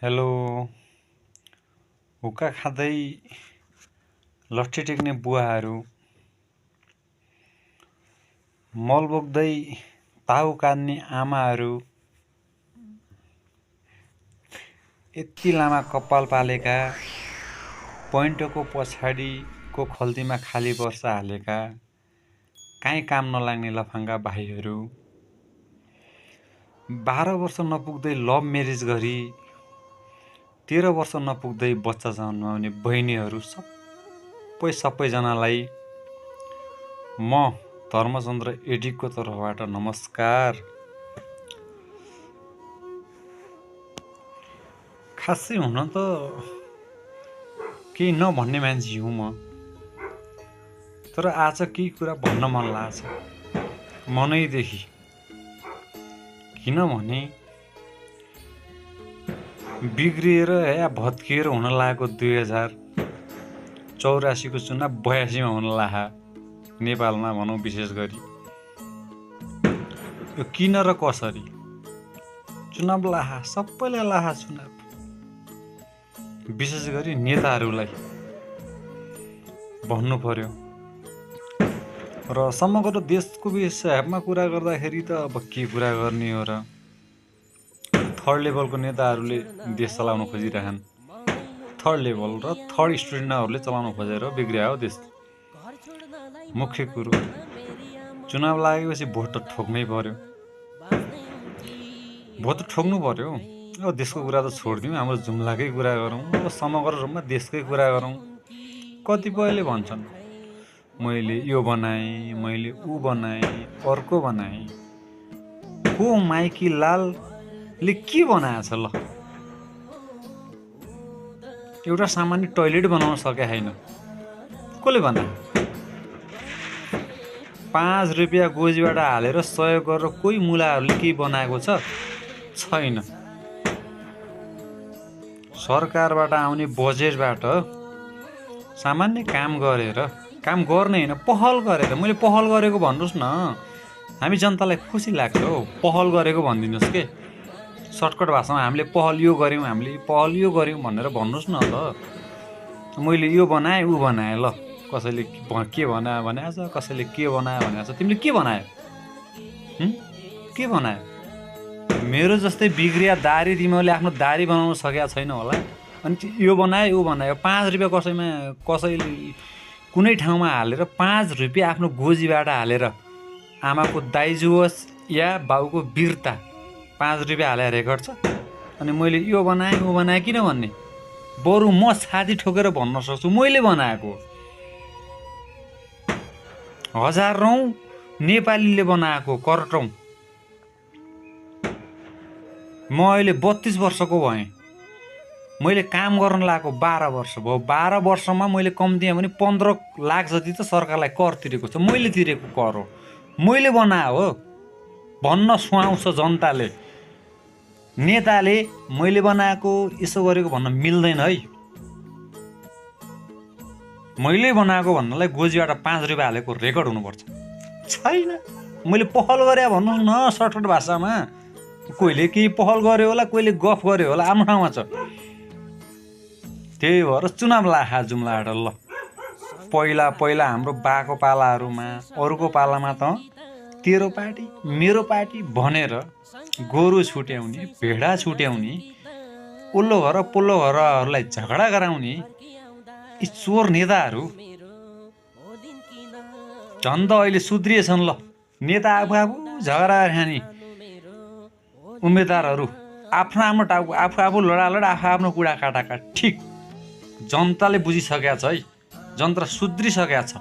Hello. हुक्का खाँदै लट्ठी टेक्ने बुवाहरू, मल बोक्दै ताउ काट्ने आमाहरू, यति लामा कपाल पालेका, पैन्टको पछाडिको खल्तीमा खाली वर्षा हालेका, काहीँ काम नलाग्ने लफाङ्गा भाइहरू, 12 वर्ष नपुग्दै लभ म्यारेज गरी 13 वर्ष नपुग्दै बच्चा जन्माउने बहिनीहरू सबैजनालाई म धर्मचन्द्र एडिकको तर्फबाट नमस्कार। खासै हुन त केही नभन्ने मान्छे हुँ म, तर आज केही कुरा भन्न मन लाग्छ मनैदेखि। किनभने बिग्रिएर या भत्किएर हुन लागेको 2084 को चुनाव 82 मा हुन लाहा नेपालमा भनौँ। विशेष गरी यो किन र कसरी चुनाव लाहा, सबैलाई लाहा चुनाव, विशेष गरी नेताहरूलाई भन्नु पर्यो। र समग्र देशको विषयमा कुरा गर्दाखेरि त अब के कुरा गर्ने हो र। थर्ड लेभलको नेताहरूले देश चलाउन खोजिरहन्, थर्ड लेभल र थर्ड स्टुडेन्टहरूले चलाउन खोजेर बिग्रियो देश। मुख्य कुरो चुनाव लागेपछि भोट त ठोक्नै पर्यो, भोट त ठोक्नु पर्यो। अब देशको कुरा त छोडिदिउँ, हाम्रो जुम्लाकै कुरा गरौँ, अब समग्र रूपमा देशकै कुरा गरौँ। कतिपयले भन्छन् मैले यो बनाएँ, मैले ऊ बनाएँ, अर्को बनाएँ। को माइकी लालले के बनाएछ ल? एउटा सामान्य टोयलेट बनाउन सके छैन, कसले बनाए? 5 रुपियाँ गोजीबाट हालेर सहयोग गरेर कोही मुलाहरूले केही बनाएको छैन। सरकारबाट आउने बजेटबाट सामान्य काम गरेर, काम गर्ने होइन पहल गरेर, मैले पहल गरेको भन्नुहोस् न, हामी जनतालाई खुसी लाग्छ हो। पहल गरेको भनिदिनुहोस् के, सर्टकट भाषामा हामीले पहल यो गऱ्यौँ, हामीले पहल यो गऱ्यौँ भनेर भन्नुहोस् न त। मैले यो बनाएँ, ऊ बनाएँ, ल कसैले के बनायो भनेछ, कसैले के बनायो भनेछ। तिमीले के बनायो? के बनायो? मेरो जस्तै बिग्रिया दारी तिमीहरूले आफ्नो दारी बनाउन सकेका छैन होला, अनि यो बनायो ऊ बनायो। 5 रुपियाँ कसैले कुनै ठाउँमा हालेर 5 रुपियाँ आफ्नो गोजीबाट हालेर, आमाको दाइजो होस् या बाउको वीरता, 5 रुपियाँ हालेर रेकर्ड छ। अनि मैले यो बनाएँ ऊ बनाएँ किन भन्ने? बरु म छाती ठोकेर भन्न सक्छु मैले बनाएको। हजारौँ नेपालीले बनाएको करटौँ। म अहिले 32 वर्षको भएँ, मैले काम गर्न लागेको 12 वर्ष भयो। 12 वर्षमा मैले कम्तीमा पनि 15 लाख जति त सरकारलाई कर तिरेको छ। मैले तिरेको कर हो, मैले बनाए हो भन्न सुहाउँछ जनताले। नेताले मैले बनाएको यसो गरेको भन्न मिल्दैन है। मैले बनाएको भन्नलाई गोजीबाट 5 रुपियाँ हालेको रेकर्ड हुनुपर्छ, छैन। मैले पहल गरे भन्नुहोस् न सर्टकट भाषामा। कोहीले केही पहल गर्यो होला, कोहीले गफ गर्यो होला, आफ्नो ठाउँमा छ। त्यही भएर चुनाव लाखा जुम्लाबाट ल। पहिला हाम्रो बाको पालाहरूमा, अरूको पालामा त तेरो पार्टी मेरो पार्टी भनेर गोरु छुट्याउने, भेडा छुट्याउने, ओल्लो घर पल्लो घरहरूलाई झगडा गराउने यी चोर नेताहरू झन् त अहिले सुध्रिएछन् ल। नेता आफू झगडा खाने उम्मेदवारहरू आफ्नो टाउको आफू लडालड, आफ्नो कुरा काटाकाट। ठिक, जनताले बुझिसकेका छ है, जनता सुध्रिसकेका छ।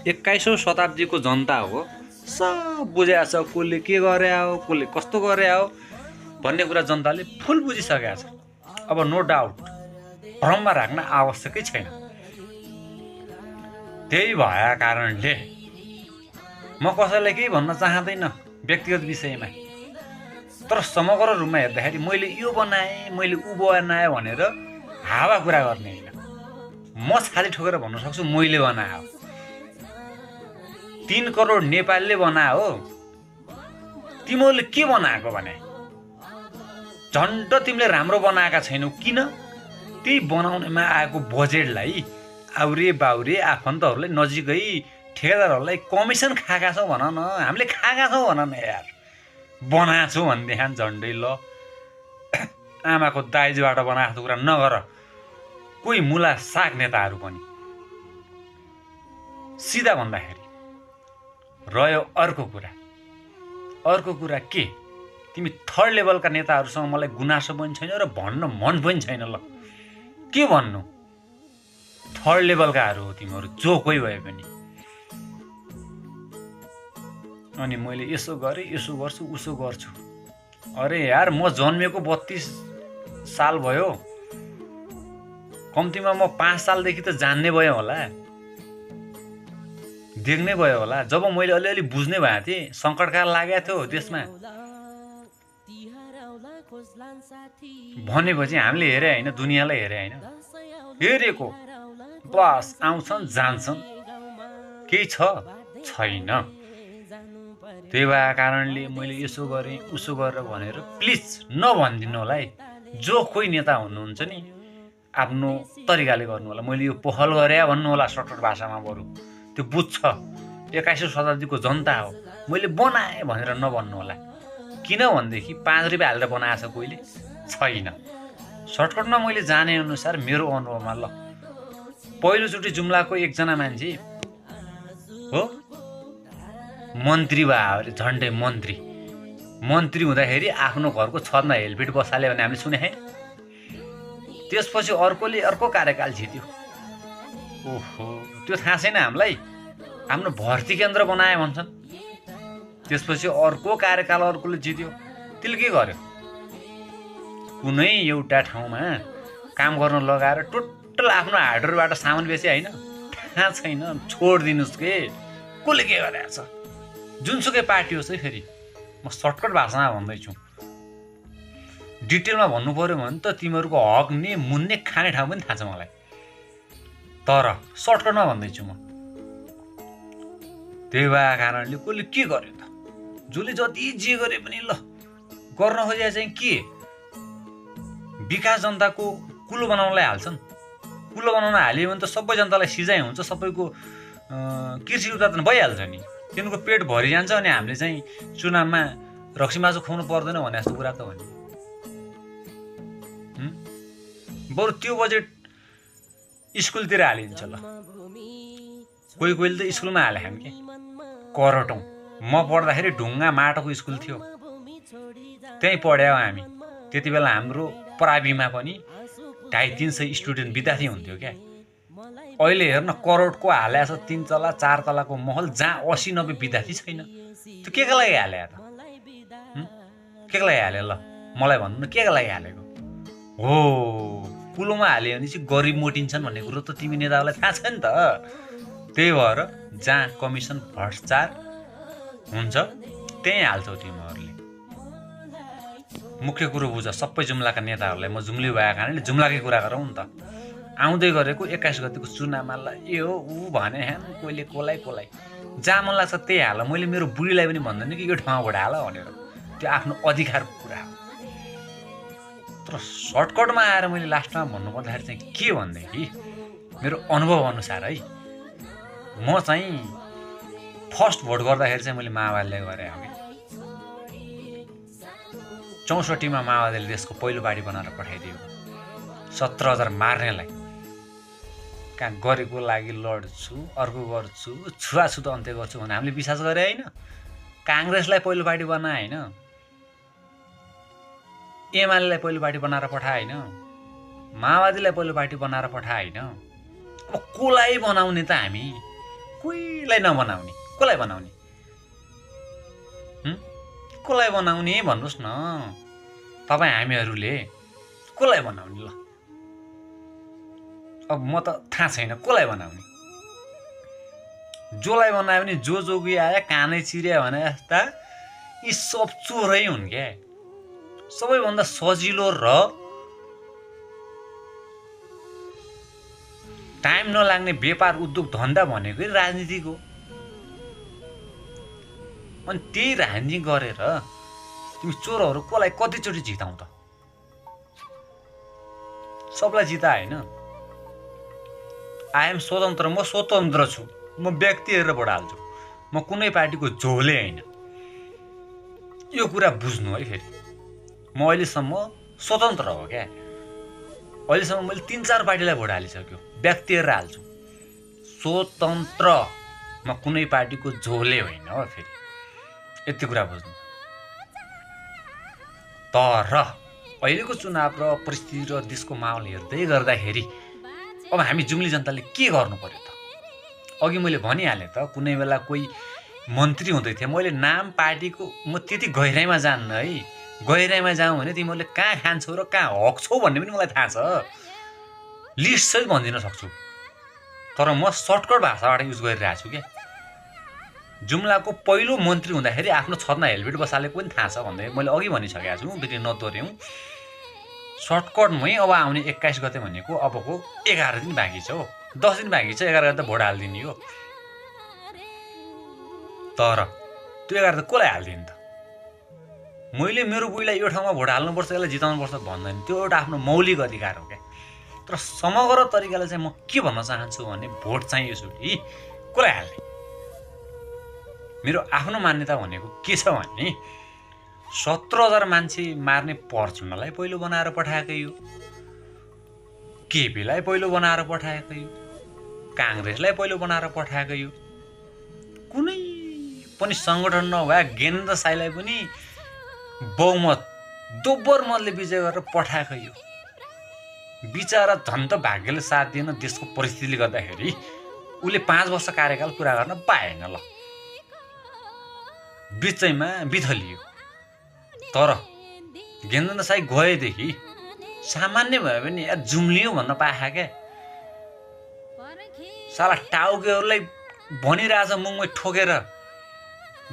21औं शताब्दीको जनता हो, सब बुझेको छ। कसले के गरे हो, कसले कस्तो गरे हो भन्ने कुरा जनताले फुल बुझिसकेका छ। अब नो डाउट भ्रममा राख्न आवश्यकै छैन। त्यही भएका कारणले म कसैलाई केही भन्न चाहँदैन व्यक्तिगत विषयमा, तर समग्र रूपमा हेर्दाखेरि मैले यो बनाएँ, मैले ऊ बनाएँ भनेर हावा कुरा गर्ने होइन। म छाती ठोकेर भन्न सक्छु मैले बनाए हो। 3 करोड नेपालीले बनाए हो। तिमीहरूले के बनाएको भने झन्ड तिमीले राम्रो बनाएका छैनौ किन त्यही बनाउनेमा आएको बजेटलाई आउरे बाउरे आफन्तहरूलाई नजिकै ठेकेदारहरूलाई कमिसन खाएका छौँ भन न हामीले खाएका छौँ भन न यार बनाएको छौँ भनेदेखि झन्डै ल आमाको दाइजोबाट बनाएको कुरा नगर कोही मुला साग नेताहरू पनि सिधा भन्दाखेरि रह्यो अर्को कुरा के तिमी थर्ड लेभलका नेताहरूसँग मलाई गुनासो पनि छैन र भन्न मन पनि छैन ल के भन्नु थर्ड लेभलकाहरू हो तिमीहरू जो कोही भए पनि अनि मैले यसो गरेँ यसो गर्छु उसो गर्छु अरे यार म जन्मेको 32 साल भयो कम्तीमा म 5 सालदेखि त जान्ने भयो होला देख्ने भयो होला जब मैले अलिअलि बुझ्ने भएको थिएँ सङ्कटकाल लागेको थियो देशमा भनेपछि हामीले हेरे होइन दुनियाँलाई हेरे होइन हेरेको बस आउँछन् जान्छन् केही छैन त्यही भएको कारणले मैले यसो गरेँ उसो गरेर भनेर प्लिज नभनिदिनु होला है जो कोही नेता हुनुहुन्छ नि आफ्नो तरिकाले गर्नु होला मैले यो पहल गरे भन्नु होला सर्टकट भाषामा बरु त्यो बुझ्छ 21औं शताब्दीको जनता हो मैले बनाएँ भनेर नभन्नु होला किनभनेदेखि 5 रुपियाँ हालेर बनाएछ कोहीले छैन सर्टकटमा मैले जाने अनुसार मेरो अनुभवमा ल पहिलोचोटि जुम्लाको एकजना मान्छे हो मन्त्री भयो अरे झन्डै मन्त्री हुँदाखेरि आफ्नो घरको छतमा हेलमेट बसाल्यो भने हामीले सुने होइन त्यसपछि अर्कोले अर्को कार्यकाल जित्यो ओहो त्यो थाहा छैन हामीलाई आफ्नो भर्ती केन्द्र बनाए भन्छन् त्यसपछि अर्को कार्यकाल अर्कोले जित्यो त्यसले के गर्यो कुनै एउटा ठाउँमा काम गर्न लगाएर टोटल आफ्नो हार्डवेयरबाट सामान बेचे होइन थाहा छैन छोडिदिनुहोस् के कसले के गरेको छ जुनसुकै पार्टी होस् है फेरि म सर्टकट भाषामा भन्दैछु डिटेलमा भन्नु पर्यो भने त तिमीहरूको हक नि मुन्ने खाने ठाउँ पनि थाहा छ मलाई तर सर्टकटमा भन्दैछु म त्यही भएको कारणले कसले के गर्यो त जसले जति जे गरे पनि ल गर्न खोजेको चाहिँ के विकास जनताको कुलो बनाउनलाई हाल्छन् कुलो बनाउन हाल्यो भने त सबै जनतालाई सिजाइ हुन्छ सबैको कृषि उत्पादन भइहाल्छ नि तिनीहरूको पेट भरिजान्छ अनि हामीले चाहिँ चुनावमा रक्सी मासु खुवाउनु पर्दैन भने जस्तो कुरा त हो नि बरु त्यो बजेट स्कुलतिर हालिन्छ ल कोहीले त स्कुलमा हाले हामी के करटौँ म पढ्दाखेरि ढुङ्गा माटोको स्कुल थियो त्यहीँ पढ्यौँ हामी त्यति बेला हाम्रो प्राविमा पनि 250-300 स्टुडेन्ट विद्यार्थी हुन्थ्यो क्या अहिले हेर्न करोडको हाल्या छ 3 तला 4 तलाको महल जहाँ 80-90 विद्यार्थी छैन त्यो के का लागि हाले त के का लागि हाले ल मलाई भन्नु न के का लागि हालेको हो कुलोमा हाल्यो भने चाहिँ गरिब मोटिन्छन् भन्ने कुरो त तिमी नेताहरूलाई थाहा छ नि त त्यही भएर जहाँ कमिसन भ्रष्टाचार हुन्छ त्यहीँ हाल्छौ तिमीहरूले मुख्य कुरो बुझ सबै जुम्लाका नेताहरूलाई म जुम्ली भएको कारणले जुम्लाकै कुरा गरौँ नि त आउँदै गरेको 21 गतिको चुनावमा ल ए हो ऊ भने ह्यान कोहीले कोलाई जहाँ मन लाग्छ त्यही हाल मैले मेरो बुढीलाई पनि भन्दैन कि यो ठाउँबाट हाल भनेर त्यो आफ्नो अधिकारको कुरा हो तर सर्टकटमा आएर मैले लास्टमा भन्नुपर्दाखेरि चाहिँ के भनेदेखि मेरो अनुभव अनुसार है म चाहिँ फर्स्ट भोट गर्दाखेरि चाहिँ मैले माओवादीलाई गरेँ हो 64मा माओवादीले देशको पहिलो पार्टी बनाएर पठाइदियो 17,000 मार्नेलाई कहाँ गरेको लागि लड्छु अर्को गर्छु छुवाछुत अन्त्य गर्छु भने हामीले विश्वास गरे होइन काङ्ग्रेसलाई पहिलो पार्टी बनाए होइन एमालेलाई पहिलो पार्टी बनाएर पठाए होइन माओवादीलाई पहिलो पार्टी बनाएर पठाए होइन अब कसलाई बनाउने त हामी कोहीलाई नबनाउने कसलाई बनाउने कसलाई बनाउने भन्नुहोस् न तपाईँ हामीहरूले कसलाई बनाउने ल अब म त थाहा छैन कसलाई बनाउने जोलाई बनायो भने जो जोगी आयो कानै चिर्या भने जस्ता यी सब चोरै हुन् क्या सबैभन्दा सजिलो र टाइम नलाग्ने व्यापार उद्योग धन्दा भनेकै राजनीतिक हो अनि त्यही राजनीति गरेर तिमी चोरहरू कसलाई कतिचोटि जिताउ त सबलाई जिता होइन। आई एम स्वतन्त्र, म स्वतन्त्र छु, म व्यक्ति हेरेर भोट हाल्छु, म कुनै पार्टीको झोले होइन। यो कुरा बुझ्नु है। फेरि म अहिलेसम्म स्वतन्त्र हो क्या। अहिलेसम्म मैले 3-4 पार्टीलाई भोट हालिसक्यो, व्यक्ति हेरेर हाल्छु, स्वतन्त्र, म कुनै पार्टीको झोले होइन हो। फेरि यति कुरा बुझ्नु। तर अहिलेको चुनाव र परिस्थिति र देशको माहौल हेर्दै गर्दाखेरि अब हामी जुम्ली जनताले के गर्नु पर्यो त? अघि मैले भनिहालेँ त, कुनै बेला कोही मन्त्री हुँदै थिएँ, मैले नाम पार्टीको म त्यति गहिराइमा जान्न है। गहिराइमा जाउँ भने तिमीहरूले कहाँ खान्छौ र कहाँ हक्छौ भन्ने पनि मलाई थाहा छ, लिस्ट सहित भनिदिन सक्छु। तर म सर्टकट भाषाबाट युज गरिरहेको छु क्या। जुम्लाको पहिलो मन्त्री हुँदाखेरि आफ्नो छतमा हेलमेट बसालेको पनि थाहा छ भन्दै मैले अघि भनिसकेको छु, फेरि नदोर्यौँ। सर्टकटमै अब आउने 21 गते भनेको अबको 11 दिन बाँकी छ हो, 10 दिन बाँकी छ, 11 गते भोट हालिदिने हो। तर त्यो 11 गते कसलाई हालिदिने त? मैले मेरो बुढीलाई यो ठाउँमा भोट हाल्नुपर्छ, यसलाई जिताउनुपर्छ भन्दैन, त्यो एउटा आफ्नो मौलिक अधिकार हो क्या। तर समग्र तरिकाले चाहिँ म के भन्न चाहन्छु भने भोट चाहिँ यसोटी कसलाई हाल्ने? मेरो आफ्नो मान्यता भनेको के छ भने 17,000 मान्छे मार्ने प्रचण्डलाई पहिलो बनाएर पठाएकै हो, केपीलाई पहिलो बनाएर पठाएकै हो, काङ्ग्रेसलाई पहिलो बनाएर पठाएकै हो, कुनै पनि सङ्गठन नभए गेन्द्र साईलाई पनि बहुमत दोब्बर मतले विजय गरेर पठाएकै हो। बिचरा झन् त भाग्यले साथ दिएन, देशको परिस्थितिले गर्दाखेरि उसले 5 वर्ष कार्यकाल पुरा गर्न पाएन। ल बिचैमा बिथलियो। तर गेन्द्र साई गएदेखि सामान्य भयो भने यार जुम्लियो भन्न पाए क्या। साला टाउकेहरूलाई भनिरहेछ मुङमै ठोकेर,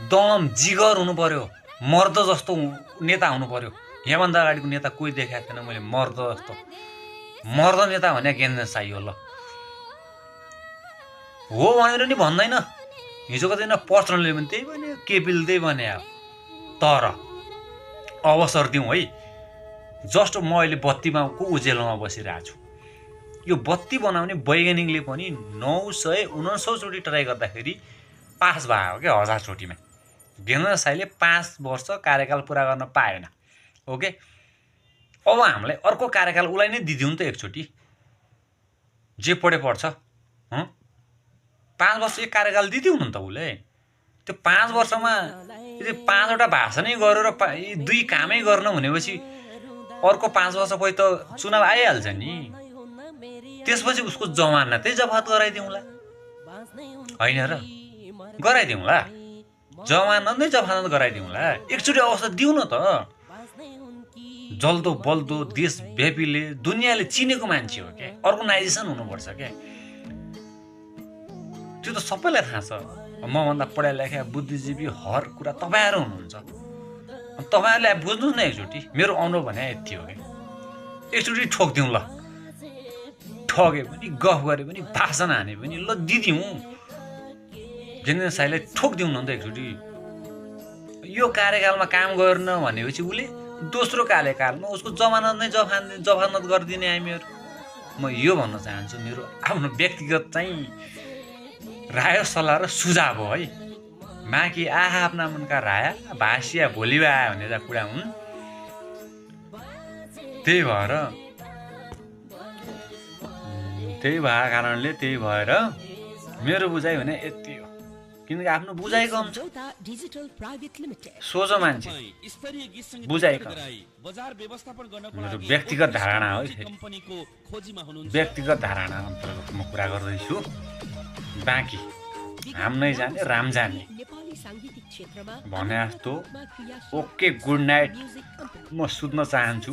दम जिगर हुनु पर्यो, मर्द जस्तो नेता हुनु पर्यो। यहाँभन्दा अगाडिको नेता कोही देखाएको थिएन मैले मर्द जस्तो। मर्द नेता भने गेन्द्र साई हो। ल हो भनेर नि भन्दैन, हिजोको दिन प्रचण्डले पनि त्यही भन्यो, केपीले त्यही भने। तर अवसर दिउँ है। जस्ट म अहिले बत्तीको उजेलोमा बसिरहेको छु। यो बत्ती बनाउने वैज्ञानिकले पनि 969 चोटि ट्राई गर्दाखेरि पास भयो क्या, 1000 चोटिमा। गेन्द्र साईले 5 वर्ष कार्यकाल पुरा गर्न पाएन। ओके, अब हामीलाई अर्को कार्यकाल उसलाई नै दिदिउँ त एकचोटि, जे पढे पढ्छ। 5 वर्ष एक कार्यकाल दिदिउँ न त उसले। त्यो 5 वर्षमा यदि 5वटा भाषणै गरेर 2 कामै गर्न भनेपछि अर्को 5 वर्षपछि त चुनाव आइहाल्छ नि। त्यसपछि उसको जमानतै जफात गराइदिउँला, होइन र? गराइदिउँला, जमानत नै जफात गराइदिउँला। एकचोटि अवस्था दिउँ न त। जल्दो बल्दो देशव्यापीले दुनियाँले चिनेको मान्छे हो क्या, अर्गनाइजेसन हुनुपर्छ क्या। त्यो त सबैलाई थाहा छ। मभन्दा पढाइ लेखा बुद्धिजीवी हर कुरा तपाईँहरू हुनुहुन्छ। तपाईँहरूले बुझ्नुहोस् न एकचोटि। मेरो अनुभव भने यति हो कि एकचोटि ठोकिदिउँ। ल ठगे पनि, गफ गरे पनि, भाषण हाने पनि, ल दिदिउँ। गेन्द्र साईलाई ठोकिदिउँ न त एकचोटि। यो कार्यकालमा काम गर्न भनेपछि उसले दोस्रो कार्यकालमा उसको जमानत नै जफानत गरिदिने हामीहरू। म यो भन्न चाहन्छु, मेरो आफ्नो व्यक्तिगत चाहिँ राय सल्लाह र सुझाव हो है। माकी आफ्ना मनका राया भाषिया भोलि आयो भने त कुरा हुन्। त्यही भएर मेरो बुझाइ भने यति हो। किनकि आफ्नो बुझाइ कम छ, सोझो मान्छे बुझाइ कम। मेरो व्यक्तिगत धारणा हो, व्यक्तिगत धारणा अन्तर्गत म कुरा गर्दैछु। बाँकी हाम नै जाने राम जाने भने जस्तो। Okay, good night. म सुत्न चाहन्छु।